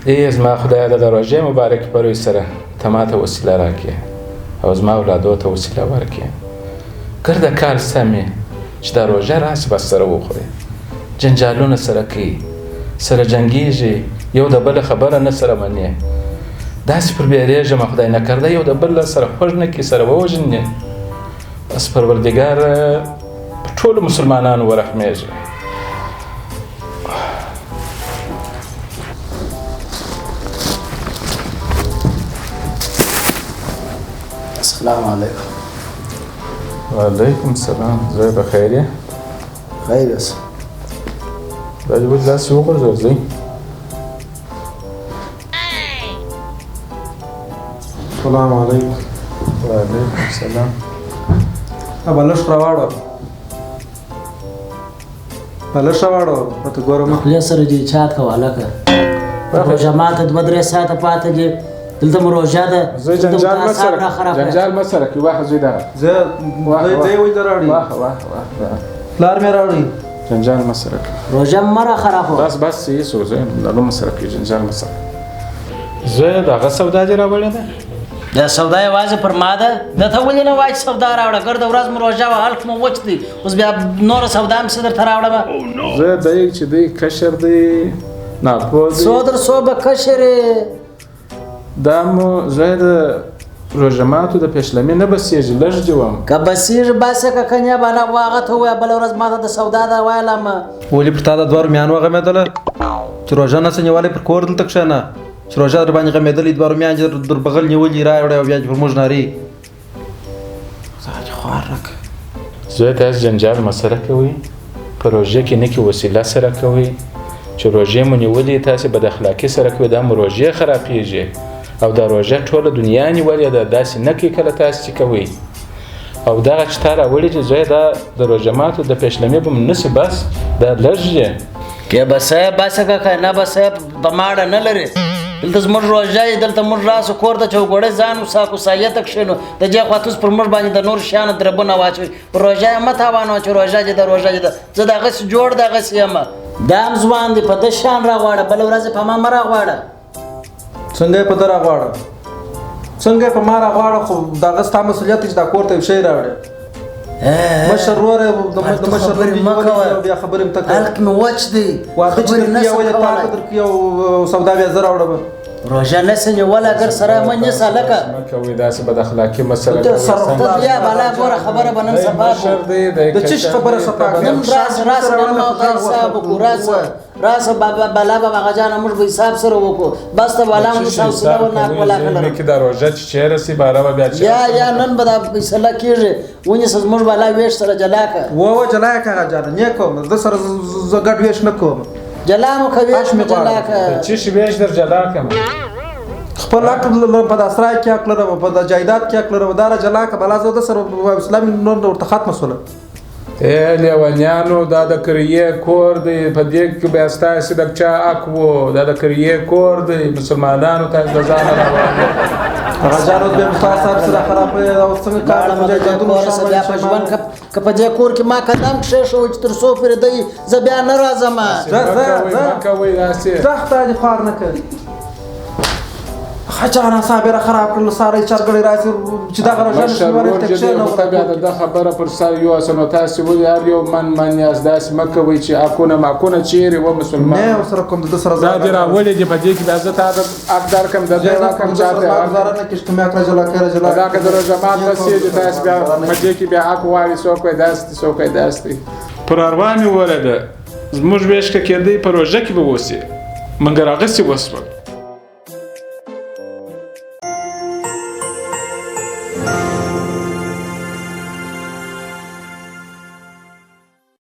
ای زما خدایه، د روژې مبارکې په روی سره ته ما ته وسیله راکړې او زما اولادو ته وسیله ورکړې. ګرده کال سمې چې دا روژه راسي بس سره وخوري، جنجالونه سره کوي، سره جنګېږي، یو د بل خبره نه سره مني. داسې پر بېرېږم خدای نه کرده یو د بل سره خوږ نه کړي، سره ووژني. بس پروردګار په ټولو مسلمانانو ورحمېږي. السلام علیکم. وعلیکم السلام. زوی په خیر یې؟ خیر اوسه. دا دې ولې داسې وغورځول زوی؟ السلام علیکم. وعلیکم السلام. بالښت راواړوه، بالښت راواړوه، ورته ګورم. خولې سره دې چات کوه هلکه. روژه ماته 2-3 ساعته پاتې دي، دلته مو روژه ده. زوی جنجال مه سره جنجال مه سره کوي. واخه زوی دغه زه دی ولې راوړي؟ واخه واخه واخه، پلار مې راوړي. جنجال مه سره کوي. روژه مه را خرابوه. بس بس صحیح سو زوی، لالا مه سره کوي، جنجال مه سره کوي. زوی دغه سودا دې راوړې ده؟ دا سودا یوازې پر ما ده؟ ده ته ولې نه وایې چې سودا راوړه؟ ګرده ورځ مو روژه وه، حلق مو وچ دی، اوس بیا نوره سودا هم څه درته راوړم؟ زه دی چې دی کشر دی، ناپوه دی. څو در څو به کشر یې؟ دا مو زوی د روژه ماتو د پېشلمي نه بسېږي، لږ دې وم. که بسېږي بس یې که، که نه به نه هغه ته ووایه بله ورځ ما ته د سودا ده وایلم. ولې پر تا د دوه رومیان وغمېدله چې روژه نه سې نیولی؟ پر کور دلته کښېنه چې روژه در باندې غمېدلې، دوه رومیان چې در بغل نیولي راوړی او بیا چې پر موږ نارې. خدای دې خوار راکړه. زوی تاسو جنجال مه سره کوئ، په روژه کې نه کې وسیله سره کوئ. چې روژې مو نیولي تاسې بد اخلاقي سره کوئ، دا مو روژې خرابېږي. او دا روژه ټوله دنیا نیولې ده، داسې نه کوي کله تاسې چې کوئ. او دغه چې تا راوړي چې زوی دا د روژه ماتو د پېشلمي به مو نه سي بس، دا لږ یې. که بسه بسه که، که نه بسه په ماړه نه لري. دلته زموږ روژه یې، دلته موږ راسو کور ته چې وګوړی ځان وساکو، سایې ته کښېنو. د دې خوا تاسو پر موږ باندې د نورو شیانو دربونه واچوئ. پر روژه یې مه تاوانوه چې روژه دې ده، روژه دې ده. زه دغسې جوړ دغسې یم. دا هم ځوان دی، په ده شیان راغواړه، بله ورځ یې په ما مه راغواړه. څنګه یې په ده راغواړه؟ څنګه یې په ما راغواړه؟ خو دغه ستا مسؤلیت دی چې دا کور ته یو شی راوړې. مشر ورور یې، د مشر ورور مه کوه. بیا خبرې مې ته کوه. حلق مې وچ دی، واده چې خبرې نه درکړي سم اول یې تا کولی. ته درکړي او سودا بیا زه راوړم. روژه نه سي نیولی، اګر سره مه نیسه هلکه. مه کوئ داسې بد اخلاقي مه سره ته کوئ. سر ته بیا بلا ګوره، خبره به نن دی سبا مشر کړو. دی، دی د څه شي کشر خبره دی، سبا ته به کړو؟ نن راس راس نن ما ته حساب وکړو. راس راس بابا بلا بابا غجانه موږ به حساب سره وکړو. بس ته بلا موږ چې حساب سره حساب ونه کوئ، ولا زوی کړو. مې کې دا روژه چې چېرې سي، باره به بیا چېرې یا سي. یا نن به دا فیصله کېږي. ونیسه زموږ بلا ویش سره جلا کړه. وه جلا یې کړه غجانه، نه کوم زه سره زه ګډ ویش نه کوم. جلا مو کوي، اش مې جلا غواړم. کړه. چې شي ویش در جلا کړم. خپل حق لرم، په داسرای کې حق لرم، په جایداد کې حق لرم، دا را جلا کړه. بلا زه د سره اسلام نور ورته ختمه سوله. ای لیونیانو، دا د کریې کور دی، په دې کې بیا ستاسې د چا حق و؟ دا د کریې کور دی، مسلمانانو تاسې د ځانه راوړی. هغه جان اوس بیا مختار صاحب سره خرابوي، دا اوس څنګه کار لاړم دی؟ د دې جایدادونو کور سره بیا په شامل ژوند شي. که په دې کور کې ما قدم کښېښوو چې تر څو پورې دی زه بیا نه راځم. ځه، ځه، ځه. مه کوئ داسې. ځه، خدای دې خوار نه کړي. ښه جانه صاحب یې را خراب کړل، ساره یې چرګړی راسي چې دغه روژه نشي مشر نیولی، ورور ته چې دی، کښېنه خو ته بیا د ده خبره پر سر یوسه. نو تاسې ولې هر یو من من یاست؟ داسې مه کوئ چې حقونه ماکونه چېرې وه مسلمان. نه ورسره کوم، د ده سره دا ځان دې راولي دي، په دې کې بیا زه تا ته حق درکړم، د ده زه نه راکړم، کوم، چا د ته سره راکړم. ګزاره نه کېږي، که مې حق را جلا کړی، را جلا دا که د روژه مات نه رسېږي، کوم، تاسې بیا ګزاره نه په دې کې بیا حق غواړي، څوک وایي داسې دي، څوک وایي داسې دي. پر اروا مې ورېده، زموږ ویش که کېدی په روژه کې به اوسي، مګر هغسې وشول.